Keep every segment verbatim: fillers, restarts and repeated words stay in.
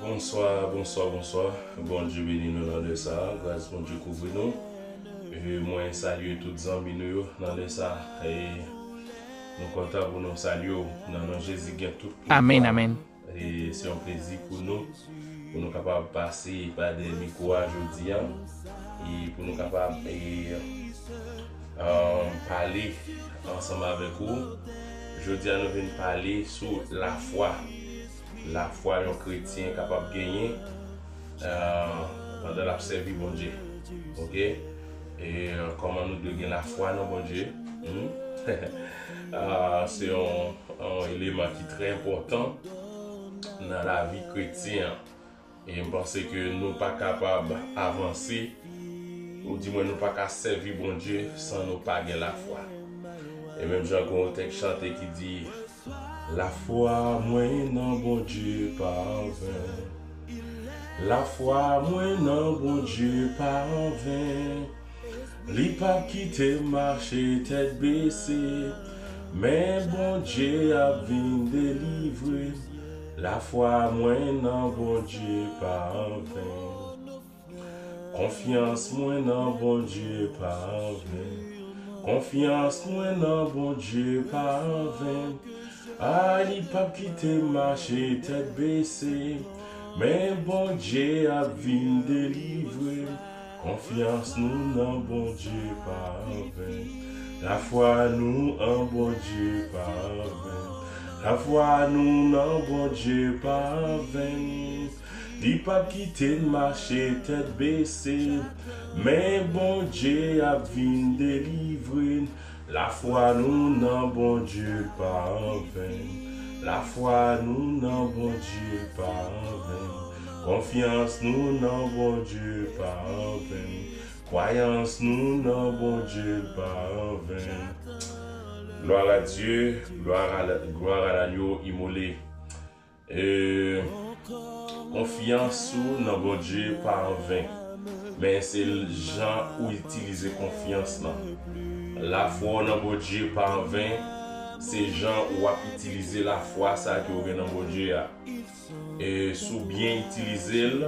Bonswa, bonswa, bonswa. Bondye beni nou nan lè sa a. Gras Bondye kouvri nou. E mwen salye tout zanmi nou yo nan lè sa a. E nou kontan pou nou salye w nan non Jezi gen tout pouvwa. Amèn, amèn. E se yon plezi pou nou, pou nou kapab pase pa dèyè mikwo a jodi a, e pou nou kapab, e, um, pale ansanm avèk ou. Jodi a, nou vin pale sou lafwa. Lafwa yon kretyen kapab genyen, uh, pandan l ap sèvi Bondye. Oke? E, uh, kòman nou dwe gen lafwa nan Bondye? Hmm? Ah, se yon, yon eleman ki trè enpòtan nan lavi kretyen an. E m panse ke nou pa kapab avanse, oudimwen nou pa ka sèvi Bondye san nou pa gen lafwa. E menm jan gen yon tèks chante ki di, lafwa mwen nan Bondye pa anven. Lafwa mwen nan Bondye pa anven. Li p ap kite m mache tèt bese, men Bondye ap vin delivre m. Lafwa mwen nan Bondye pa anven. Konfyans mwen nan Bondye pa anven. Konfyans mwen nan Bondye pa anven. A, li p ap kite m mache tèt bese, men Bondye ap vin delivre m. Konfyans nou nan Bondye pa anven. Lafwa nou an Bondye pa anven. Lafwa nou nan Bondye pa anven. Li p ap kite n mache tèt bese, men Bondye ap vin delivre n. Lafwa nou nan Bondye pa anven. Lafwa nou nan Bondye pa anven. Konfyans nou nan Bondye pa anven. Kwayans nou nan Bondye pa anven. Gloire à Dieu, gloire à la, gloire à l'agneau immolé. E, konfyans ou nan Bondye pa anven, men se jan ou itilize konfyans lan. Lafwa w nan Bondye pa anven, se jan w ap itilize lafwa sa ke w gen nan Bondye a. E si w byen itilize l,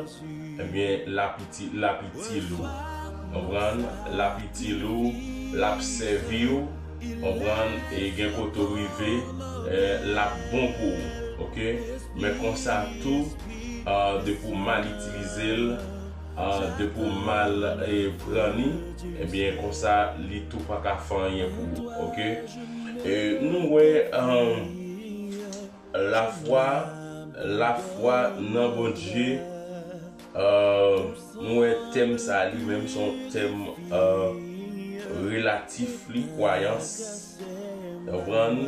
ebyen, l ap iti-, l ap itil ou. Konprann? L ap itil ou, l ap sèvi w, konprann? E gen kote w rive, e, l ap bon pou ou, oke? Men konsa tou, a, depi w mal itilize l, a, depi w mal, e, pran li, ebyen, konsa, li tou pa ka fè anyen pou ou, oke? E nou wè, a, lafwa, lafwa nan Bondye, a, nou wè tèm sa li menm se yon tèm, a, relatif li, kwayans. Konprann?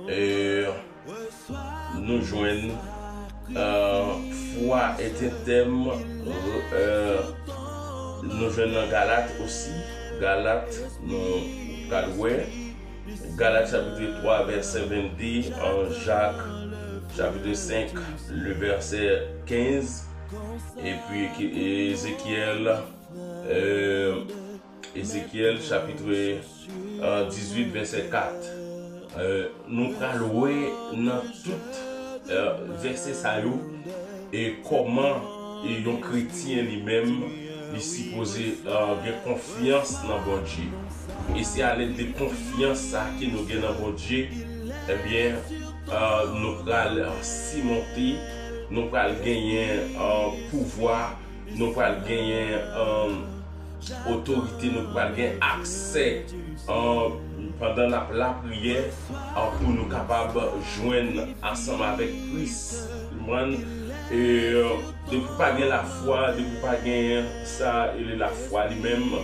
E nou jwenn, a, fwa est un thème, e, nou jwenn nan Galat osi. Galat, nou pral wè. Galat chapit twa, vèsè vennde, an Jak chapit senk, le vèsè kenz, epi ki, Ezekyèl, e, Ezekyèl chapit, e, dizuit, vèsè kat. E, nou pral wè nan tout, e, vèsè sa yo, e kòman, e yon kretyen li menm, li sipoze, e, gen konfyans nan Bondye. E se alèd de konfyans sa ke nou gen nan Bondye, ebyen, e, nou pral simonte, nou pral genyen, e, pouvwa, nou pral genyen, e, otorite, nou pral gen aksè, e, pandan n ap lapriyè, e, pou nou kapab jwenn ansanm avèk Kris. Konprann? E, depi w pa gen lafwa, depi w pa gen sa, e lafwa li menm,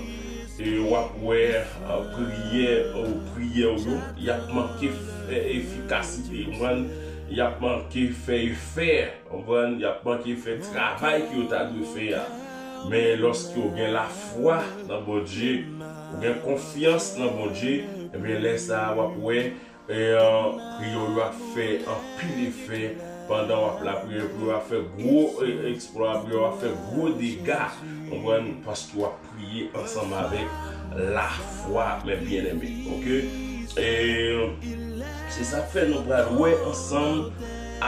e w ap wè, e, priyè, e, priyè w yo, y ap manke fè efikasite, konprann? Y ap manke fè efè. Konprann? Y ap manke fè travay ke yo ta dwe fè a. Men lòske w gen lafwa nan Bondye, ou gen konfyans nan Bondye, ebyen, lè sa a, w ap wè, e, priyè w yo ap fè anpil efè pandan w ap lapriyè, priyè w ap fè gwo, e, eksplwa, priyè w ap fè gwo dega. Konprann? Paske w ap priye ansanm avèk lafwa, mes bien-aimés. Oke? E se sa k fè nou pral wè ansanm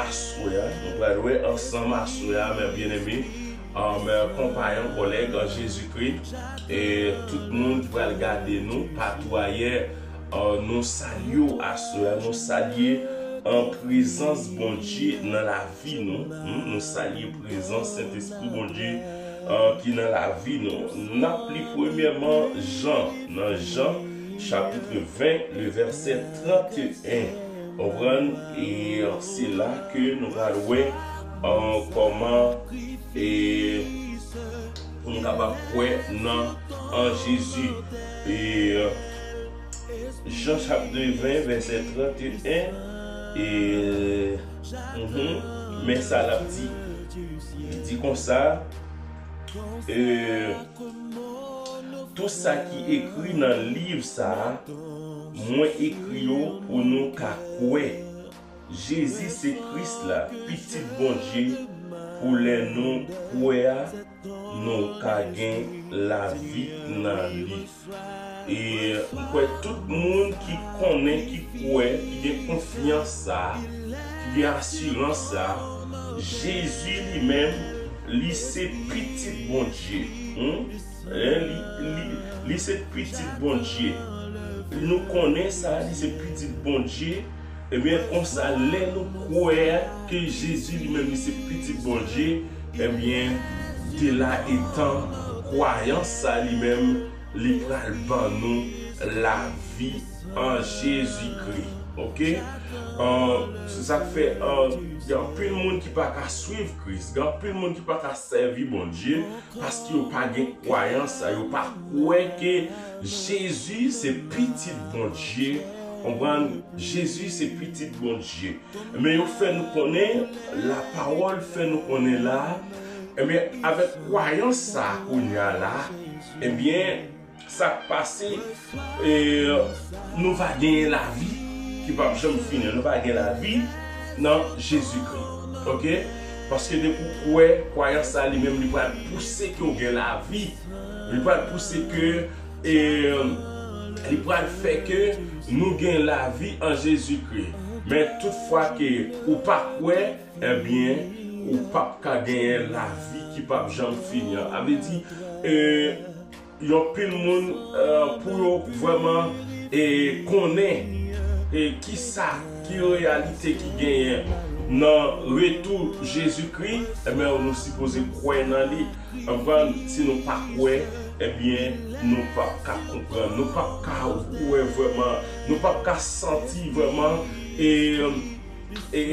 aswè a. Nou pral wè ansanm aswè a, mè byeneme, mè konpayon, kòlèg an Jezikri, e tout moun ki pral gade nou patou ayè, nou salye w aswè a, nou salye an prezans Bondye nan lavi nou. Hmm, nou salye prezans Sentespri Bondye ki nan lavi nou. N ap li premyèman Jan, nan Jan, chapit ven, le vèsè trannteyen. Konprann? E se la ke nou pral wè kòman e pou nou kapab kwè nan an Jezi. E Jan chapit ven, vèsè trannteyen, e, mhm, men sa l ap di. Li di konsa, e, tout sa ki ekri nan liv sa a, mwen ekri yo pou nou ka kwè. Jezi se Kris la, Pitit Bondye, pou lè nou kwè a, nou ka gen lavi nan li. E m kwè tout moun ki konnen, ki kwè, ki gen konfyans sa, ki gen asirans sa, Jezi li menm, li se Pitit Bondye. Hmm? Li, li, li se Pitit Bondye. Nou konnen sa, li se Pitit Bondye. Ebyen, konsa, lè nou kwè ke Jezi li menm li se Pitit Bondye, ebyen, de la etan, kwayans sa li menm, li pral ban nou lavi an Jezikri. Oke? An, se sa k fè, an, gen anpil moun ki pa ka swiv Kris, gen anpil moun ki pa ka sèvi Bondye, paske yo pa gen kwayans sa, yo pa kwè ke Jezi se Pitit Bondye. Konprann? Jezi se Pitit Bondye. Men yo fè nou konnen, lapawòl fè nou konnen la, ebyen, avèk kwayans sa a kounye a la, ebyen, sa k pase, e, nou va genyen lavi ki p ap janm fini. Nou va gen lavi nan Jezikri. Oke? Paske depi w kwè, kwayans sa li menm, li pral pouse ke w gen lavi. Li pral pouse ke, e, li pral fè ke nou gen lavi an Jezikri. Men tout fwa ke ou pa kwè, ebyen, ou p ap ka genyen lavi ki p ap janm fini an. A vle di, e, yon pil moun, e, pou yo vrèman, e, konnen, e, kisa, ki reyalite ki genyen nan retou Jezikri, ebyen, nou sipoze kwè nan li. Konprann? Si nou pa kwè, ebyen, nou p ap ka konprann, nou p ap ka wè vrèman, nou p ap ka santi vrèman, e, e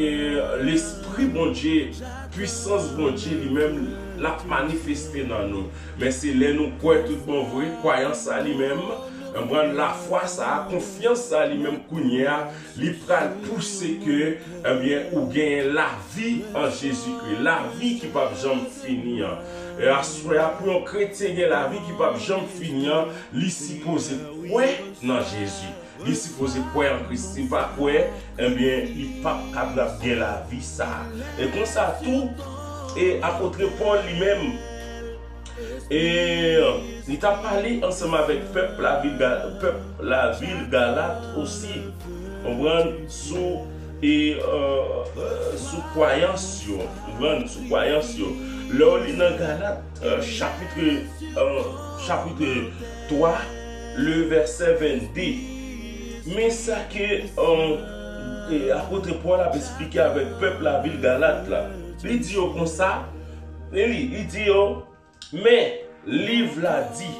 Lespri Bondye, pwisans Bondye li menm, l ap manifeste nan nou. Men se lè nou kwè tout bon vre, kwayans sa li menm, konprann, lafwa sa, konfyans sa li menm kounye a, li pral pouse ke, ebyen, ou genyen lavi an Jezikri, lavi ki p ap janm fini an. E aswè a, pou yon kretyen gen lavi ki p ap janm fini an, li sipoze kwè nan Jezi. Li sipoze kwè an Kris. Si l pa kwè, ebyen, li p ap kapab gen lavi sa a. E konsa tou, e apot Pòl li menm, e li t ap pale ansanm avèk pèp lavil Ga-, pèp lavil Galat osi. Konprann? Sou, e, e, sou kwayans yo. Konprann? Sou kwayans yo. Lè w li nan Galat, e, chapit, e, chapit twa, le vèsè vennde. Men sa ke, e, e, apot Pòl ap esplike avèk pèp lavil Galat la. Li di yo konsa, li, li di yo, men liv la di,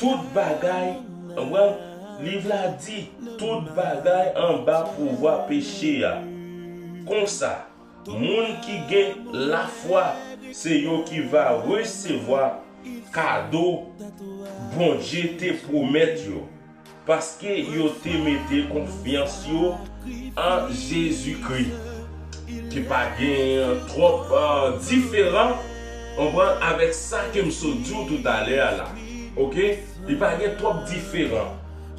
tout bagay, konprann? Liv la di, tout bagay anba pouvwa peche a. Konsa, moun ki gen lafwa, se yo ki va resevwa kado Bondye te pwomèt yo, paske yo te mete konfyans yo an Jezikri. Ki pa gen twòp, e, diferan, konprann, avèk sa ke m sot di w toutalè a la. Oke? Li pa gen twòp diferan.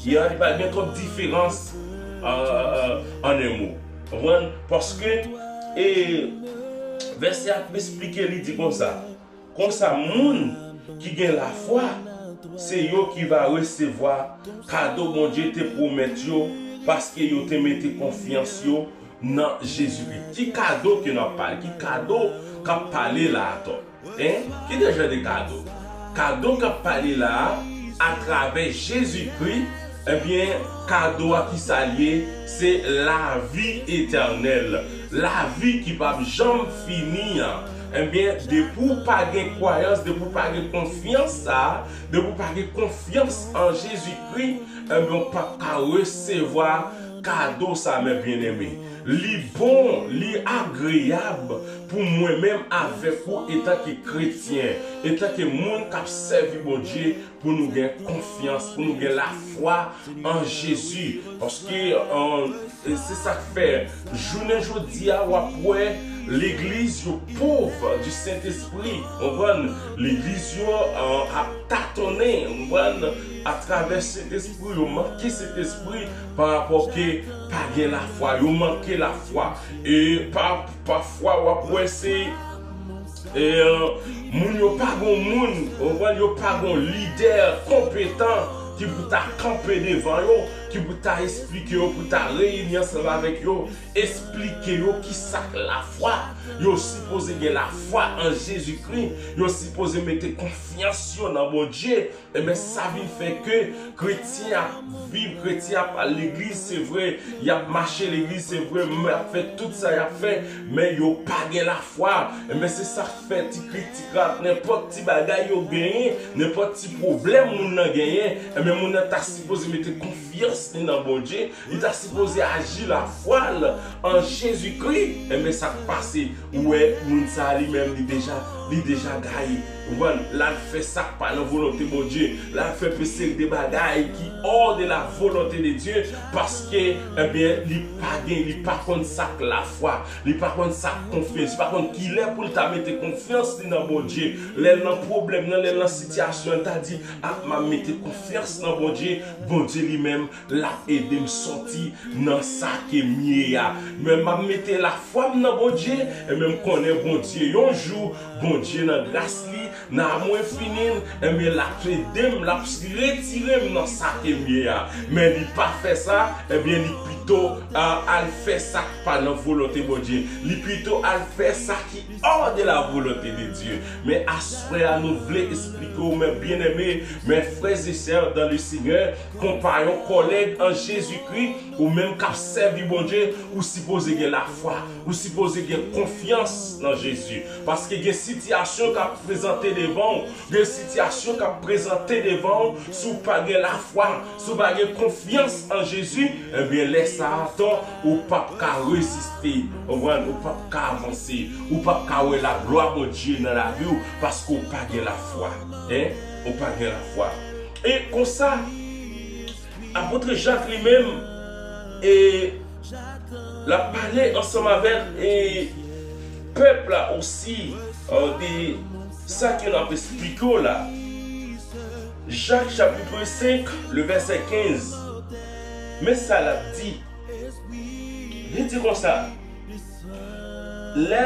Ya, li pa gen twòp diferans, e, e, e, an en mo. Konprann? Paske, e, vèsè a ap esplike, li di konsa. Konsa, moun ki gen lafwa, se yo ki va resevwa kado Bondye te pwomèt yo, paske yo te mete konfyans yo nan Jezikri. Ki kado ke n ap pale? Ki kado k ap pale la atò? Hein? Ki de jan de kado? Kado k ap pale la a, atravè Jezikri, ebyen, kado a ki sa l ye? Se lavi etènèl. Lavi ki p ap janm fini an. Ebyen, depi w pa gen kwayans, depi w pa gen konfyans sa a, depi w pa gen konfyans an Jezikri, ebyen, w p ap ka resevwa kado sa, mè byeneme. Li bon, li agreyab pou mwen menm avèk ou, etanke kretyen, etanke moun k ap sèvi Bondye, pou nou gen konfyans, pou nou gen lafwa an Jezi. Paske, euh, e se sa k fè, jounen jodi a, w ap wè legliz yo pòv di Sentespri, konprann? Legliz yo, euh, ap tatonnen, konprann? Atravè Sentespri, yo manke Sentespri pa rapò ke pa gen lafwa, yo manke lafwa. E pa, pafwa, w ap wè se, e, euh, moun yo pa gon moun, w konprann? Yo pa gon lidè konpetan ki pou ta kanpe devan yo, ki pou ta esplike yo, pou ta reyini ansanm avèk yo, esplike yo ki sa k lafwa. Yo sipoze gen lafwa an Jezikri, yo sipoze mete konfyans yo nan Bondye. Ebyen, sa vin fè ke kretyen ap viv, kretyen ap al legliz, se vre, y ap mache legliz, se vre, y ap fè tout sa y ap fè, men yo pa gen lafwa. Ebyen, se sa k fè ti kritik la, nenpòt ti bagay yo genyen, nenpòt ti pwoblèm moun nan genyen, ebyen, moun nan ta sipoze mete konfyans li nan Bondye, li ta sipoze aji lafwa l an Jezikri. Ebyen, sa k pase? Ou wè, moun sa a li menm, li deja, li deja gaye. Ou konprann? L al fè sa k pa nan volonte Bondye. L al fè yon seri de bagay ki hors de la volonté de Dieu, paske, ebyen, li pa gen, li pa konn sa k lafwa, li pa konn sa k konfyans, li pa konn kilè pou l ta mete konfyans li nan Bondye. Lè l nan pwoblèm nan, lè l nan sitiyasyon, l ta di, "A, m ap mete konfyans nan Bondye." Bondye li menm, l ap ede m sòti nan sa ke m ye a. Men m ap mete lafwa m nan Bondye, e men m konnen Bondye, yon jou, Bondye nan gras li, nan amou enfini l, ebyen, l ap ede m, l ap retire m nan sa ke m ye a. Men li pa fè sa, ebyen, li pito, a, al fè sa k pa nan volonte Bondye. Li pito al fè sa ki hors de la volonté de Dieu. Men aswè a, nou vle esplike w, mè byeneme, mè frè e sè dans le Seigneur, konpayon, kòlèg an Jezikri, ou menm k ap sèvi Bondye, ou sipoze gen lafwa, ou sipoze gen konfyans nan Jezi. Paske gen sitiyasyon k ap prezante devan w, gen sitiyasyon k ap prezante devan w, si w pa gen lafwa, si w pa gen konfyans an Jezi, ebyen, lè sa a, tan, ou p ap ka reziste, ou konprann? Ou p ap ka avanse, ou p ap ka wè laglwa Bondye nan lavi w, paske w pa gen lafwa. Hein? Ou pa gen lafwa. E konsa, apot Jak li menm, e l ap pale ansanm avèk, e, pèp la osi, e, de sa ke l ap esplike w la. Jak chapit senk, le vèsè kenz. Men sa l ap di. Li di konsa, lè,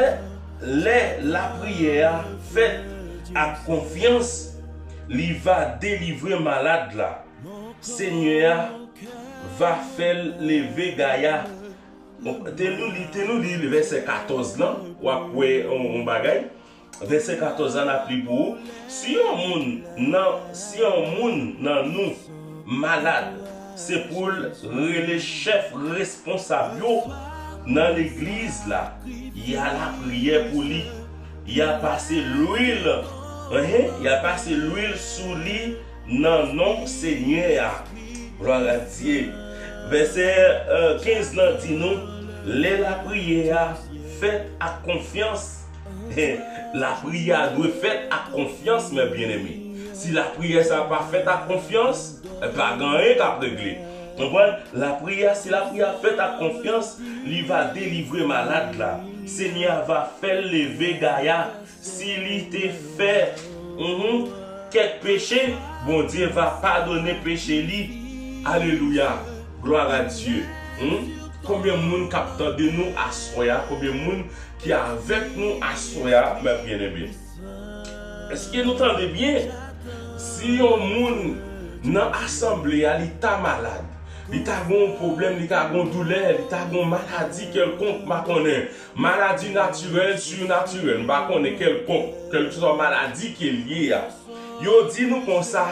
lè lapriyè a fèt ak konfyans, li va delivre malad la. Senyè a va fè l leve gaya. Bon, te nou li, te nou li vèsè katòz lan, w ap wè yon, yon bagay. Vèsè katòz la, n ap li pou ou. Si yon moun nan, si yon moun nan nou malad, se pou l rele chèf responsab yo nan legliz la, y a lapriyè pou li, y a pase lwil, enhen, y a pase lwil sou li nan non Senyè a. Glwa a Dye. Vèsè, euh, kenz lan di nou, lè lapriyè a fèt ak konfyans, lapriyè a dwe fèt ak konfyans, mè byeneme. Si lapriyè sa a pa fèt ak konfyans, pa gen anyen k ap regle. Konprann? Lapriyè, si lapriyè a fèt ak konfyans, li va delivre malad la. Senyè a va fè l leve gaya. Si li te fè, mhm, kèk peche, Bondye va padone peche li. Alelouya. Glwa a Dye. Hmm? Konbyen moun k ap tande nou aswè a? Konbyen moun ki avèk nou aswè a, mè byeneme? Èske nou tande byen? Si yon moun nan asanble a, li ta malad, Li ka gen yon pwoblèm, li ka gen yon doulè, li ka gen yon maladi kèlkonk, m pa konnen. Maladi natirèl, sirnatirèl, m pa konnen, kèlkonk, kèlkeswa maladi ke l ye a. Yo di nou konsa,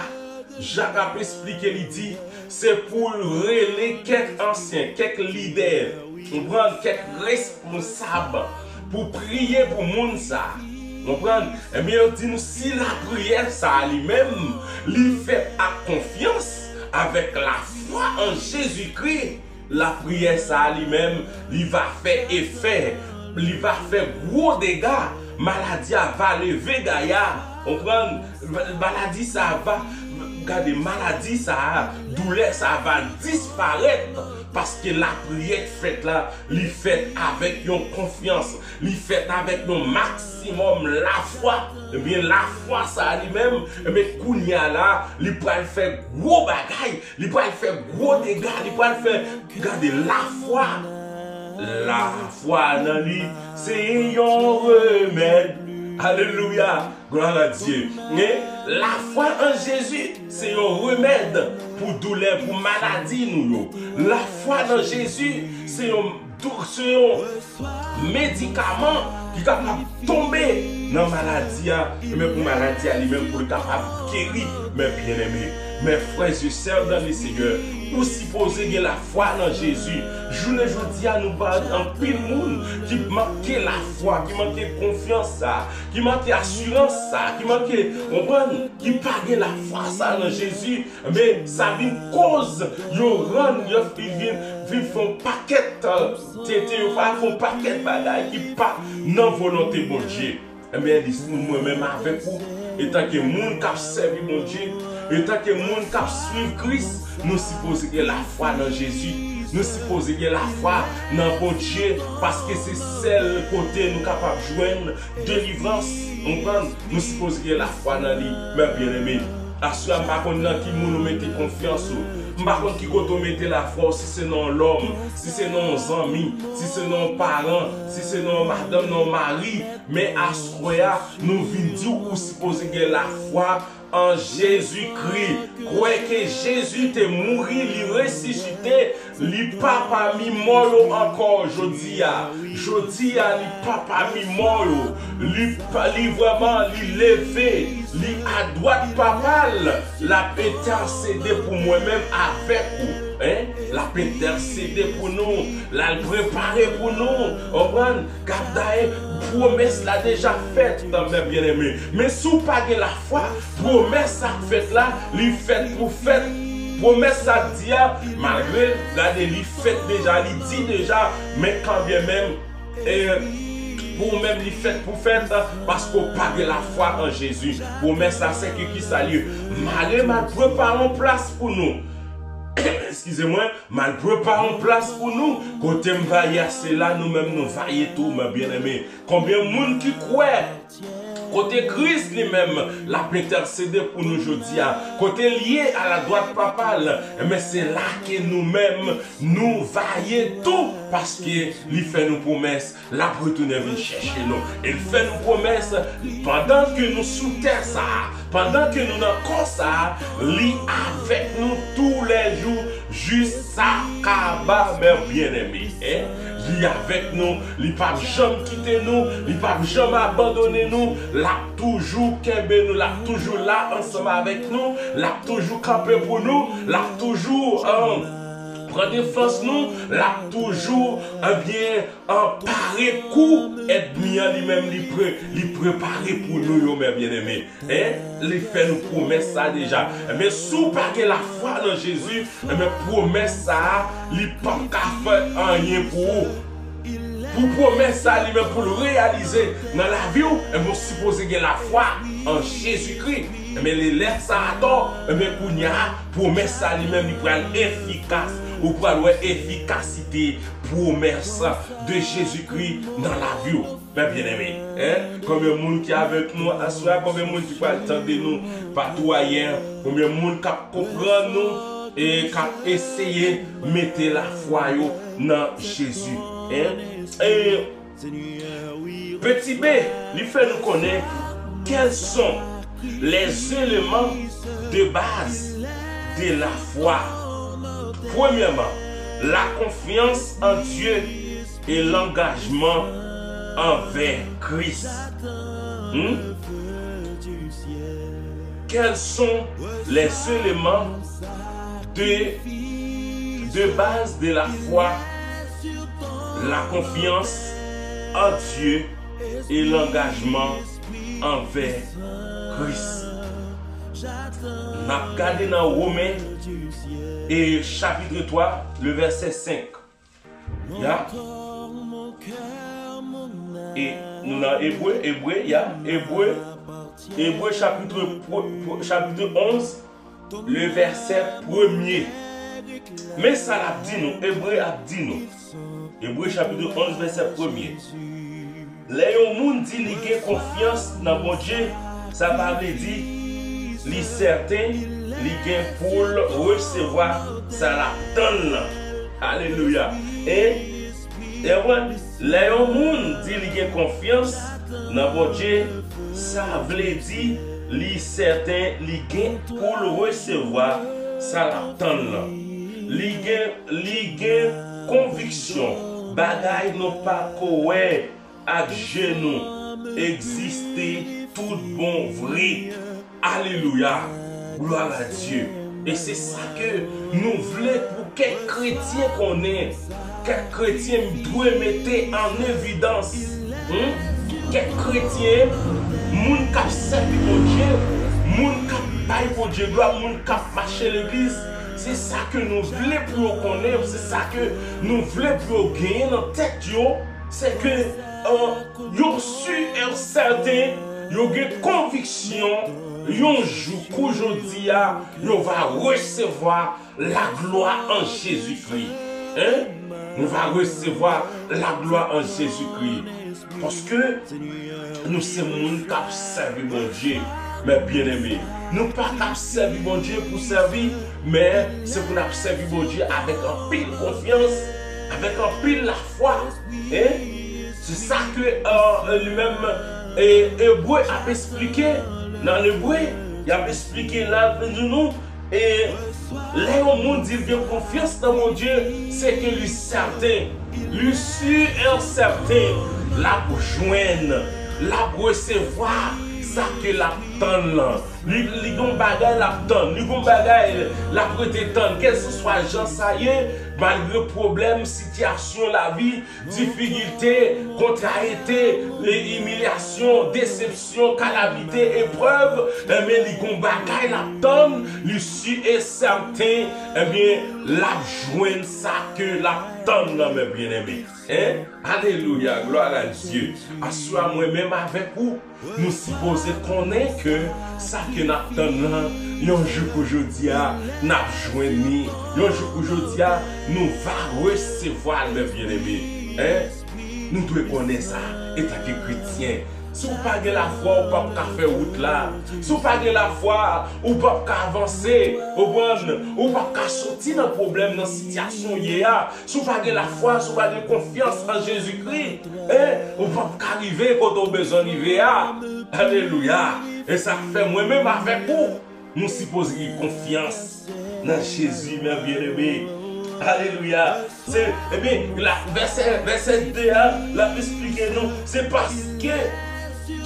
Jak ap esplike, li di, se pou l rele kèk ansyen, kèk lidè, konprann, kèk responsab pou priye pou moun sa a. Konprann? Ebyen, yo di nou, si lapriyè sa a li menm, li fèt ak konfyans, avèk lafwa an Jezikri, lapriyè sa a li menm, li va fè efè, li va fè gwo dega, maladi a va leve gaya, konprann? Maladi sa a va, gade, maladi sa a, doulè sa a va disparèt, paske lapriyè k fèt la, li fèt avèk yon konfyans, li fèt avèk yon maksimòm lafwa. Ebyen, lafwa sa a li menm, ebyen, kounye a la, li pral fè gwo bagay, li pral fè gwo dega, li pral fè, gade, lafwa. Lafwa nan li, se yon remèd. Alelouya! Glwa a Dye. Men, lafwa an Jezi, se yon remèd pou doulè, pou maladi nou yo. Lafwa nan Jezi, se yon dou-, se yon medikaman ki kapab tonbe nan maladi a, men pou maladi a li menm pou l kapab geri, men byeneme, men frè e sè nan le Senyè, ou sipoze gen lafwa nan Jezi. Jounen jodi a, nou pa anpil moun ki manke lafwa, ki manke konfyans sa, ki manke asirans sa, ki manke, konprann, ki pa gen lafwa sa nan Jezi. Men sa vin koz yo rann, yo vin, vin, vin fè yon pakèt, euh, tenten, yo fè yon pakèt bagay ki pa nan volonte Bondye. Ebyen, li, mwen menm avèk ou, etanke moun k ap sèvi Bondye, etanke moun k ap swiv Kris, nou sipoze gen lafwa nan Jezi. Nou sipoze gen lafwa nan Bondye, paske se sèl kote nou kapab jwenn delivrans, konprann? Nou sipoze gen lafwa nan li, men byeneme. Aswè a, m pa konn nan ki moun ou mete konfyans ou. M pa konn ki kote ou mete lafwa w, si se nan yon lòm, si se nan yon zanmi, si se nan yon paran, si se nan yon madanm, nan yon mari. Men aswè a, nou vin di w ou sipoze gen lafwa an Jezikri. Kwè ke Jezi te mouri, li resisite, li pa pami mò yo ankò jodi a. Jodi a, li pa pami mò yo. Li pa, li vrèman, li leve, li adwat Papa l. L ap entèsede pou mwen menm avèk ou. Hein? L ap entèsede pou nou. L al prepare pou nou. Konprann? Gade, pwomès la deja fèt, men byeneme. Men si w pa gen lafwa, pwomès sa k fèt la, li fèt pou fèt. Pwomès sa k di a, malgre, gade, li fèt deja, li di deja, men kanmenm, e, pou ou menm, li fèt pou fèt, paske w pa gen lafwa an Jezi. Pwomès la, se ke ki sa l ye? M ale, m al prepare yon plas pou nou. Eskize mwen, m al prepare yon plas pou nou. Kote m va ye a, se la nou menm nou va ye tou, men byeneme. Konbyen moun ki kwè kote Kris li menm l ap entèsede pou nou jodi a, kote l ye aladwat Papa l, men se la ke nou menm nou va ye tou, paske li fè nou pwomès, l ap retounen vin chèche nou. E l fè nou pwomès, pandan ke nou sou tè sa a, pandan ke nou nan kò sa a, li avèk nou toulèjou jis sa kaba, men byeneme, hein? Li avèk nou, li p ap janm kite nou, li p ap janm abandone nou, l ap toujou kenbe nou, l ap toujou la ansanm avèk nou, l ap toujou kanpe pou nou, l ap toujou, euh, pran defans nou, l ap toujou, ebyen, anpare kou ènmi an li menm li pre-, li prepare pou nou yo, men byeneme. Hein? Li fè nou pwomès sa deja. Enben, si w pa gen lafwa nan Jezi, enben, pwomès sa a, li p ap ka fè anyen pou ou. Pou pwomès sa a li menm pou l reyalize nan lavi w, enben, w sipoze gen lafwa an Jezikri. Enben, lè, lè sa atò, enben, kounye a, pwomès sa a li menm, li pral efikas. Ou pral wè efikasite pwomès de Jezikri nan lavi w. Men byeneme, hein? Konbyen moun ki avèk nou aswè a? Konbyen moun ki pral tande nou pa tou ayè? Konbyen moun k ap konprann nou e k ap eseye mete lafwa yo nan Jezi? Hein? E Petit B, li fè nou konnen quels sont les éléments de base de la foi. Premyèman, la confiance en Dieu et l'engagement envers Christ. Hmm? Quels sont les éléments de, de base de la foi, la confiance en Dieu et l'engagement envers Christ? N ap gade nan Women e chapitre twa, le verset cinq. Ya. E nou nan Ebre, Ebre, ya, Ebre, Ebre chapitre, pre- pre- chapitre onze, le verset premier. Men sa l ap di nou, Ebre ap di nou. Ebre chapitre onze, verset premier. Lè yon moun di li gen konfyans nan Bondye, sa pa vle di li sèten li gen pou l resevwa sa l ap tann lan. Alelouya. E, e konprann, lè yon moun di li gen konfyans nan Bondye, sa vle di li sèten li gen pou l resevwa sa l ap tann lan. Li gen, li gen konviksyon bagay nou pa ko wè ak je nou egziste tout bon vre. Alelouya! Gloire à Dieu! E se sa ke nou vle pou kèk kretyen konnen. Kèk kretyen dwe mete an evidans. Hmm? Kèk kretyen, moun k ap sèvi Bondye, moun k ap bay Bondye glwa, moun k ap mache legliz, se sa ke nou vle pou yo konnen, se sa ke nou vle pou yo genyen nan tèt yo, se ke, euh, yo si e sèten, yo gen konviksyon, yon jou kou jodi a, yo va resevwa la gloire en Jésus-Christ. Hein? Nou va resevwa la gloire en Jésus-Christ. Paske nou se moun k ap sèvi Bondye. Men byeneme, nou pa k ap sèvi Bondye pou sèvi, men se pou n ap sèvi Bondye avèk anpil konfyans, avèk anpil lafwa. Hein? Se sa ke, euh, li menm, e, Ebre ap esplike. Nan Ebre, y ap esplike la, nou, nou, e lè yon moun di l gen konfyans nan Bondye, se ke li sèten, li si e sèten, l ap jwenn, l ap resevwa sa ke l ap tann lan. Li, li gon bagay l ap tann, li gon bagay l ap rete tann, kèlseswa jan sa ye, malgre pwoblèm, sitiyasyon lavi, difikilte, kontrariyete, e, imilyasyon, desepsyon, kalamite, eprèv, enben, li gon bagay l ap tann, li si e sèten, enben, l ap jwenn sa ke l ap tann nan men byeneme. Hein? Alelouya, gloire à Dieu. Aswè a mwen menm avèk ou, nou sipoze konnen ke sa ke n ap tann lan, yon jou kou jodi a, n ap jwenn li. Yon jou kou jodi a, nou va resevwa l, men byeneme. Hein? Nou dwe konnen sa, etanke kretyen. Si w pa gen lafwa, ou p ap ka fè wout la. Si w pa gen lafwa, ou p ap ka avanse. Ou konprann? Ou p ap ka soti nan pwoblèm, nan sitiyasyon w ye a. Si w pa gen lafwa, si w pa gen konfyans an Jezikri, en, ou p ap ka rive kote w bezwen rive a. Alelouya! E sa k fè mwen menm avèk ou, nou sipoze gen konfyans nan Jezi, men byeneme. Alelouya! Se, ebyen, la, vèsè, vèsè de a, l ap esplike nou, se paske,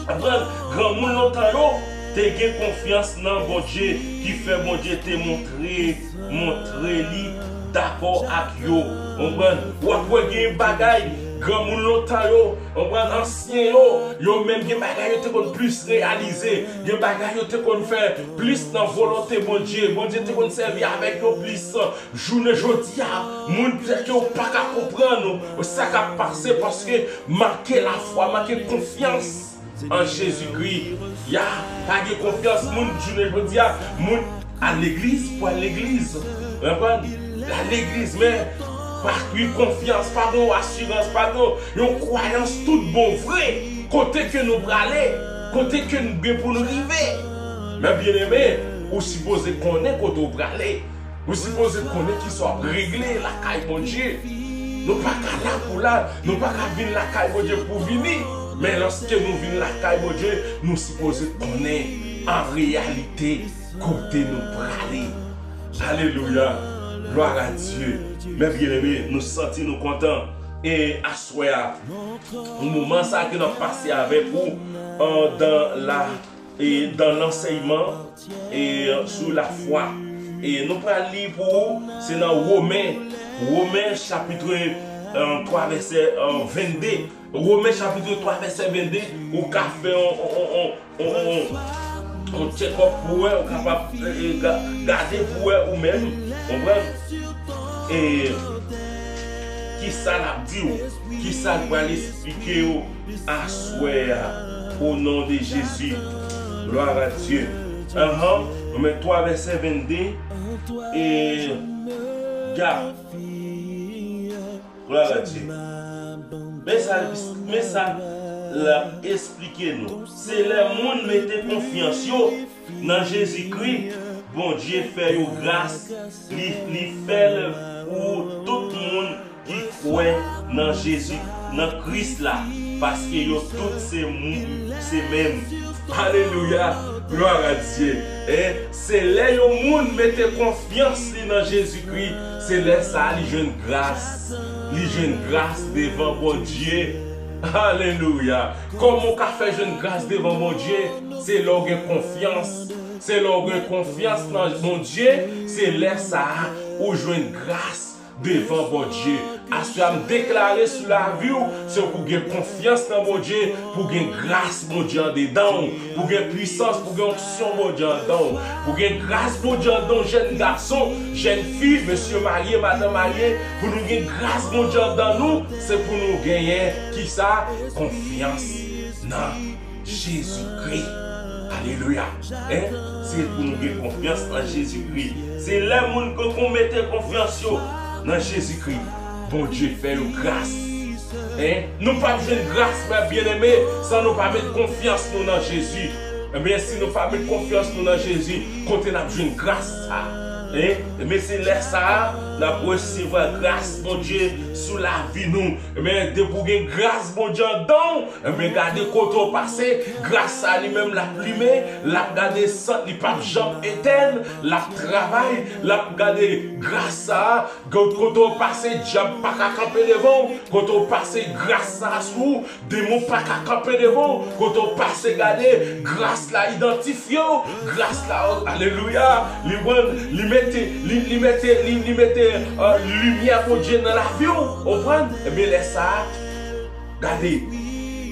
konprann, granmoun lontan yo te gen konfyans nan Bondye, ki fè Bondye te montre, montre li dakò ak yo. Konprann? W ap wè gen bagay, granmoun lontan yo, konprann, ansyen yo, yo menm gen bagay yo te konn plis reyalize, gen bagay yo te konn fè plis nan volonte Bondye. Bondye te konn sèvi avèk yo plis. Jounen jodi a, moun petèt ke w pa ka konprann ou, sa k ap pase paske manke lafwa, manke konfyans an Jezikri. Ya, pa gen konfyans moun jounen jodi a, moun al legliz pou al legliz. Konprann? Al legliz, men pa gen konfyans, pa gen asirans, pa gen yon kwayans tout bon vre. Kote ke nou prale? Kote ke nou gen pou nou rive? Men byeneme, ou sipoze konnen kote w prale. Ou sipoze konnen kisa w ap regle lakay Bondye. Nou pa ka la pou la, nou pa ka vin lakay Bondye pou vini. Men lòske nou vin lakay Bondye, nou sipoze konnen an reyalite kote nou prale. Alelouya! Gloire à Dieu. Mes bien-aimés, nou santi nou kontan. E aswè a, moman sa ke n ap pase avèk ou, euh, dans la, et dans l'enseignement, et, euh, sur la foi. E nou pral li pou ou, se nan Women, Women chapit, euh, twa vèsè, euh, vennde. Women chapit twa vèsè vennde, ou ka fè on, on, on, on, on, on, on check up pou wè, ou kapab, eh, eh, ga-, gade pou wè ou menm, konprann? E kisa l ap di w, kisa l pral eksplike w aswè a, o non de Jezi. Gloire à Dieu. Anhan, Women twa vèsè vennde, e, ga-, Gloire à Dieu. Men sa, men sa l ap eksplike nou. Se lè moun mete konfyans yo nan Jezikri, Bondye fè yo gras, li, li fè l pou tout moun ki kwè nan Jezi, nan Kris la, paske yo tout se moun, se menm. Alelouya! Gloire à Dieu. E se lè yon moun mete konfyans li nan Jezikri, se lè sa a li jwenn gras. Li jwenn gras devan Bondye. Alelouya! Kòman w ka fè jwenn gras devan Bondye? Se lè w gen konfyans. Se lè w gen konfyans nan Bondye, se lè sa a ou jwenn gras devan Bondye. Aswè a, m deklare sou lavi w, se pou w gen konfyans nan Bondye, pou w gen gras Bondye andedan w, pou w gen pwisans, pou w gen onksyon Bondye andan w, pou w gen gras Bondye andan w, jèn gason, jèn fi, mesye marye, madanm marye, pou nou gen gras Bondye andan nou, se pou nou genyen kisa? Konfyans nan Jezikri. Alelouya. Hein? Se pou nou gen konfyans nan Jezikri. Se lè moun konn mete konfyans yo nan Jezikri, Bondye fè yo gras. Hein? Nou p ap jwenn gras, mes bien-aimés, san nou pa met konfyans nou nan Jezi. Ebyen, si nou pa met konfyans nou nan Jezi, kote n ap jwenn gras sa? Hein? Ebyen, se lè sa a, n ap resevwa gras Bondye sou lavi nou. Ebyen, depi w gen gras Bondye andan w, ebyen, gade kote w pase, gras sa li menm l ap limen, l ap gade sant, li p ap janm etèn, l ap travay, l ap gade gras sa a, kote w pase, dyab pa ka kanpe devan w, kote w pase, gras sa a sou ou, demon pa ka kanpe devan w, kote w pase, gade, gras la idantifye w, gras la, alelouya, li rann, li mete, li, li mete, li, li mete, euh, limyè Bondye nan lavi w, w konprann? Ebyen, lè sa a, gade,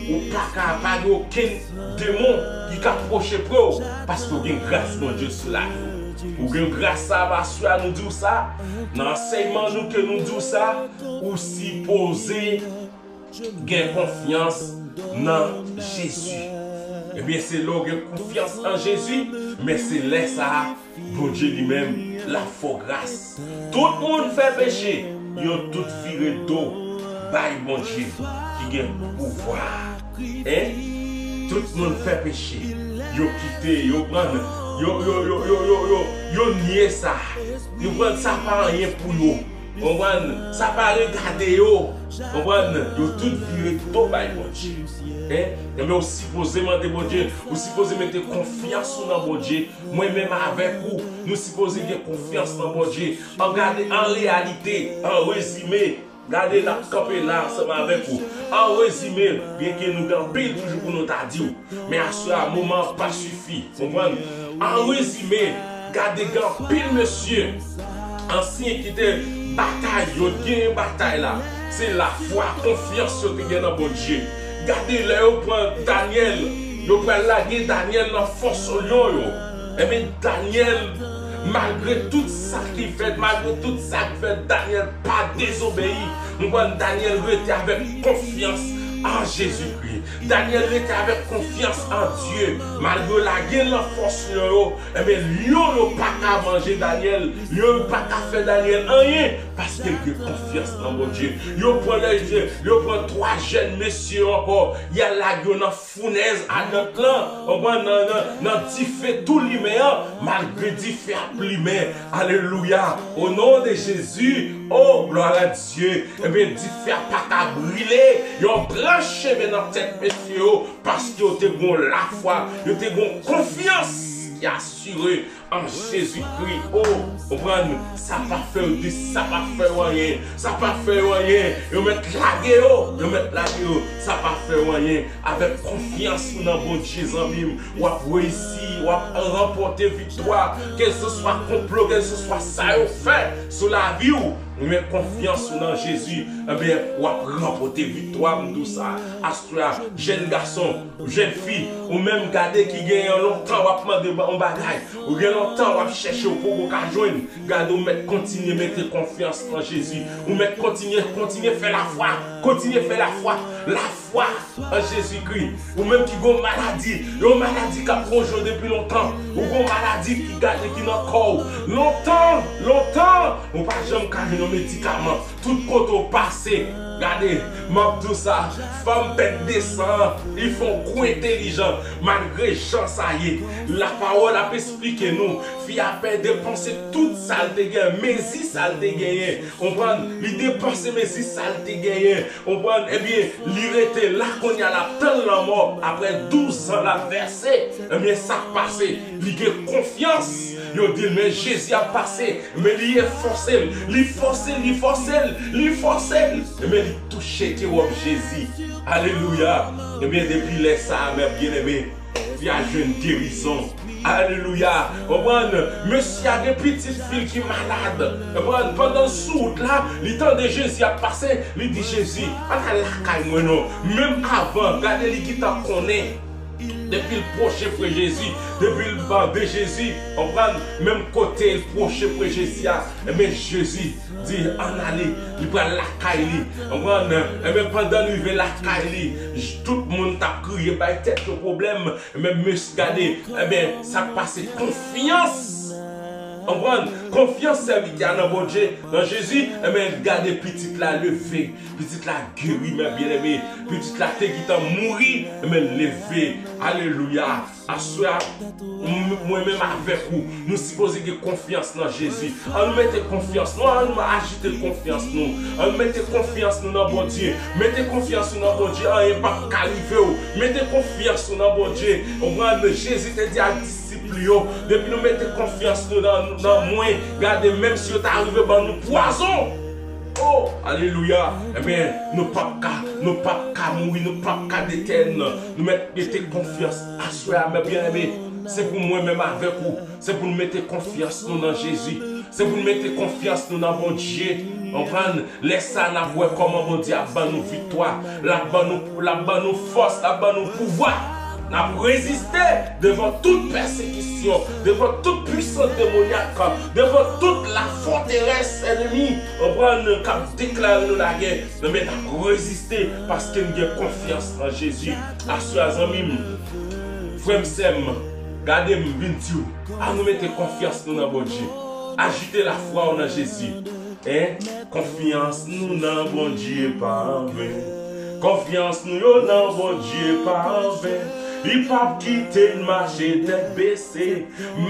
ou pa ka, pa gen okenn demon ki ka pwoche pre w, paske w gen gras Bondye sou lavi w. Ou gen gras sa a, aswè a, nou di w sa, nan ansèyman nou ke nou di w sa, ou sipoze gen konfyans nan Jezi. Ebyen, se lè w gen konfyans an Jezi, men se lè sa a, Bondye li menm, l ap fè w gras. Tout moun fè peche, yo tout vire do bay Bondye ki gen pouvwa. Hein? Tout moun fè peche, yo kite, yo pran, yo, yo, yo nye sa. Yo pran sa pa anyen pou yo. Konprann? Sa pa regade yo. Konprann? Yo tout vire do bay Bondye. Hein? Ebyen, ou sipoze mande Bondye, ou sipoze mete konfyans ou nan Bondye. Mwen menm avèk ou, nou sipoze gen konfyans nan Bondye. An gade, an reyalite, an rezime, gade, n ap kanpe la ansanm avèk ou. An rezime, byenke nou gen anpil toujou pou nou ta di w, men aswè a, moman an pa sifi. Konprann? An rezime, gade, gen anpil mesye, ansyen ki te batay, yo t genyen batay la. Se lafwa, konfyans yo te gen nan Bondye. Gade, lè yo pran Danyèl, yo pral lage Danyèl nan fòs lyon yo. Ebyen, Danyèl, malgre tout sa ki fèt, malgre tout sa ki fèt, Danyèl pa dezobeyi. Nou konn Danyèl rete avèk konfyans an Jezikri. Danyèl rete avèk konfyans an Dye. Malgre yo lage l nan fòs lyon yo, ebyen, lyon yo pa ka manje Danyèl. Lyon yo pa ka fè Danyèl anyen, paske l gen konfyans nan Bondye. Yo pran lè, yo pran twa jèn mesye yo ankò, y al lage yo nan founèz adan lan, konprann, nan, nan, nan dife tou limen an, malgre dife ap limen. Alelouya! O non de Jezi, o glwa a Dye! Ebyen, dife a pa ka brile yon branch cheve nan tèt mesye yo, paske yo te gen lafwa, yo te gen konfyans ki asire An Jezikri, o, konprann, sa pa fè yo di, sa pa fè yo anyen, sa pa fè yo anyen, yo mèt lage yo, yo mèt lage yo, sa pa fè yo anyen. Avèk konfyans ou nan Bondye, zanmi m, w ap reyisi, w ap ranpòte viktwa. Kèlseswa konplo, kèlseswa sa yo fè sou lavi w, men konfyans ou nan Jezi, ebyen, w ap ranpòte viktwa, m di w sa. Aswè a, jèn gason, jèn fi, ou menm gade ki genyen lontan w ap mande yon bagay, ou gen lontan w ap chèche, ou poko ka jwenn, gade ou mèt kontinye mete konfyans nan Jezi. Ou mèt kontinye, kontinye fè lafwa, kontinye fè lafwa, lafwa an Jezikri. Ou menm ki gon maladi, yon maladi k ap wonje w depi lontan, ou gon maladi ki gade ki nan kò w lontan, lontan, ou pa janm ka jwenn yon medikaman. Tout kote w pase, gade, m ap di w sa, fanm pèt de san an, li fè w gwo entèlijan, malgre jan sa ye. Lapawòl ap esplike nou, fi a pè depanse tout sa l te genyen, mezi sa l te genyen, konprann? Li depanse mezi sa l te genyen, konprann? Ebyen, li rete la kounye a, l ap tann lanmò, apre douz an l ap vèse. Ebyen, sa k pase? Li gen konfyans. Yo di l, men Jezi ap pase. Men li fòse l, li fòse l, li fòse l, li fòse l. Ebyen, li touche ke wòb Jezi. Alelouya. Ebyen, depi lè sa a, mè byeneme, fi a jwenn gerizon. Alelouya. Konprann? Mesye a gen pitit fi l ki malad. Konprann? Pandan l sou wout la, li tande Jezi ap pase, li di, Jezi, pa t al lakay mwen non. Menm avan, gade li gentan konnen. Depi l pwoche pre Jezi, depi l mande Jezi, konprann, menm kote l pwoche pre Jezi a, ebyen Jezi di, ann ale, li pral lakay li, konprann, ebyen pandan l rive lakay li, j- tout moun t ap kriye, bay tèt yo pwoblèm, ebyen mesye gade, ebyen sa k pase, konfyans, konprann, konfyans sèvitè a nan Bondye, nan Jezi, ebyen gade pitit la leve. Pitit la geri, mè byeneme. Pitit la te gentan mouri, men l leve. Alelouya. Aswè a, m- mwen menm avèk ou, nou sipoze gen konfyans nan Jezi. Ann nou mete konfyans nou, ann nou ajite konfyans nou. Ann nou mete konfyans nou nan Bondye. Mete konfyans nou nan Bondye, anyen p ap ka rive w. Mete konfyans nou nan Bondye. Konprann? Jezi te di ak disip li yo, depi nou mete konfyans nou nan, nan mwen, gade, menm si yo ta rive ban nou pwazon, oh, alelouya, ebyen, nou p ap ka, nou p ap ka mouri, nou p ap ka detèn. Nou mèt mete konfyans aswè a, mè byeneme. Se pou mwen menm avèk ou. Se pou nou mete konfyans nou nan Jezi. Se pou nou mete konfyans nou nan Bondye. Konprann? Lè sa a, n ap wè kòman Bondye ap ban nou viktwa. L ap ban nou, l ap ban nou fòs, l ap ban nou pouvwa. N ap reziste devan tout pèsekisyon, devan tout pwisans demonyak, devan tout lafòterès ènmi, konprann, k ap deklare nou lagè. Ebyen, n ap reziste paske n gen konfyans nan Jezi. Aswè a, zanmi m, frè m, sè m, gade m, vin di w, ann nou mete konfyans nou nan Bondye. Ajite lafwa w nan Jezi. En, konfyans nou nan Bondye pa anven. Konfyans nou yo nan Bondye pa anven. Li p ap kite n mache tèt bese.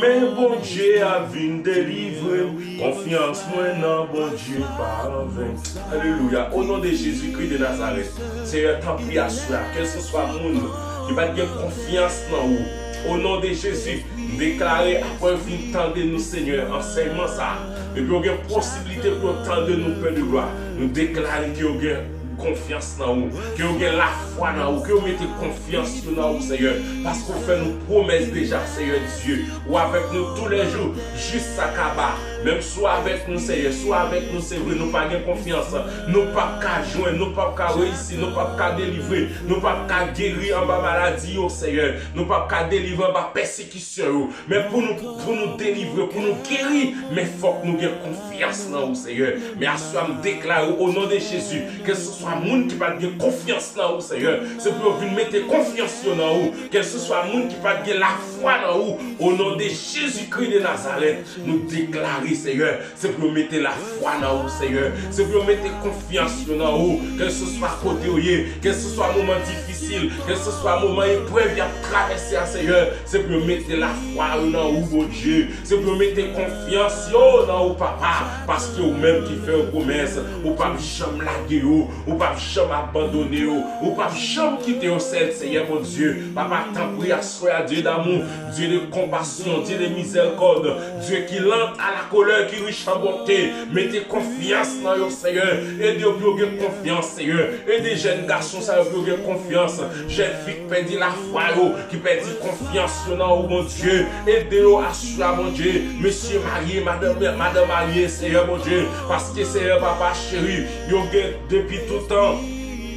Men Bondye ap vin delivre m. Konfyans mwen nan Bondye pa anven. Alelouya. O non de Jezikri de Nazarèt, Seyè, tanpri aswè a, kèlseswa moun ki pa t gen konfyans nan ou, o non de Jezi, m deklare, apre yo fin tande nou, Senyè, ansèyman sa a, epi yo gen posiblite pou yo tande nou, Pè de glwa, nou deklare ke yo gen konfyans nan ou, ke yo gen lafwa nan ou, ke yo mete konfyans yo nan ou, Senyè, paske ou fè nou pwomès deja, Senyè Dye. Ou avèk nou toulèjou, jis sa kaba. Menm si w avèk nou, Senyè, si w avèk nou, se vre, nou pa gen konfyans, nou p ap ka jwenn, nou p ap ka reyisi, nou p ap ka delivre, nou p ap ka geri anba maladi yo, Senyè, nou p ap ka delivre anba pèsekisyon yo. Men pou nou, pou nou delivre, pou nou geri, men fòk nou gen konfyans nan ou, Senyè. Men aswè a, m deklare, o non de Jezi, kèlseswa moun ki pa t gen konfyans nan ou, Senyè, se pou yo vin mete konfyans yo nan ou. Kèlseswa moun ki pa t gen lafwa nan ou, o non de Jezikri de Nazarèt, nou deklare Seyè, se pou yo mete lafwa nan ou, Seyè. Se pou yo mete konfyans yo nan ou, kèlseswa kote yo ye, kèlseswa moman difisil, kèlseswa moman eprèv y ap travèse a, Seyè. Se pou yo mete lafwa yo nan ou, Bondye. Se pou yo mete konfyans yo nan ou, Papa, paske ou menm ki fè yo pwomès, ou p ap janm lage yo, ou p ap janm abandone yo, ou p ap janm kite yo sèl, Seyè Bondye. Papa, tanpri, aswè a, Dye damou, Dye de konpasyon, Dye de mizèrikòd, Dye ki lant a la kolè, ki rich an bonte, mete konfyans nan yo, Seyè. Ede yo pou yo gen konfyans, Seyè. Ede jèn gason sa yo pou yo gen konfyans. Jèn fi k pèdi lafwa yo, ki pèdi konfyans yo nan ou, Bondye. Ede yo aswè a, Bondye. Mesye marye, madanm, madanm marye, Seyè Bondye. Paske, Seyè, Papa cheri, yo gen depi toutan.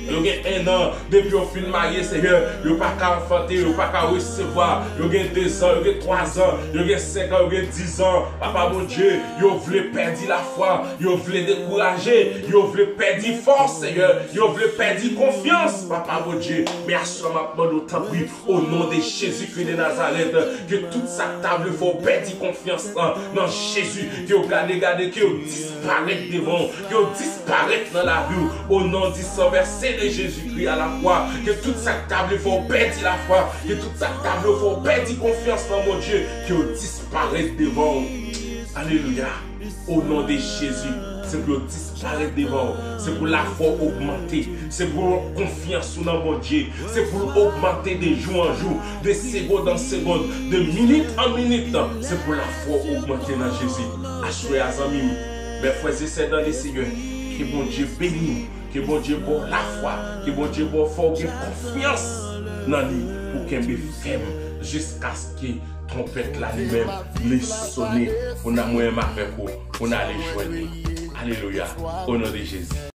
Yo gen en an depi yo fin marye, Seyè. Yo pa ka anfante, yo pa ka resevwa. Yo gen dezan, yo gen twazan, yo gen senkan, yo gen dizan. Papa Bondye, yo vle pèdi lafwa, yo vle dekouraje, yo vle pèdi fòs, Seyè. Yo vle pèdi konfyans, Papa Bondye. Men aswè m ap mande w, tanpri, o non de Jezikri de Nazarèt, ke tout sa k ta vle fè w pèdi konfyans lan, nan Jezi, ke yo gade, gade, ke yo disparèt devan w, ke yo disparèt nan lavi w, o non di san vèse de Jezikri a la kwa, ke tout sa k ta vle fè w pèdi lafwa, ke tout sa k ta vle fè w pèdi konfyans nan Bondye, ke yo disparèt devan w. Alelouya. O non de Jezi, se pou yo disparèt devan w. Se pou lafwa w ogmante. Se pou konfyans ou nan Bondye. Se pou l ogmante de jou an jou, de segonn an segonn, de minit an minit. Se pou lafwa w ogmante nan Jezi. Aswè a, zanmi m, mes frères et sœurs dans le Seigneur, ke Bondye beni w. Ke Bondye ba w lafwa. Ke Bondye ba w, fè w gen konfyans nan li pou w kenbe fèm jiskaske twonpèt la li menm li sone pou n a mwen menm avèk ou, pou n ale jwenn li. Alelouya. O non de Jezi.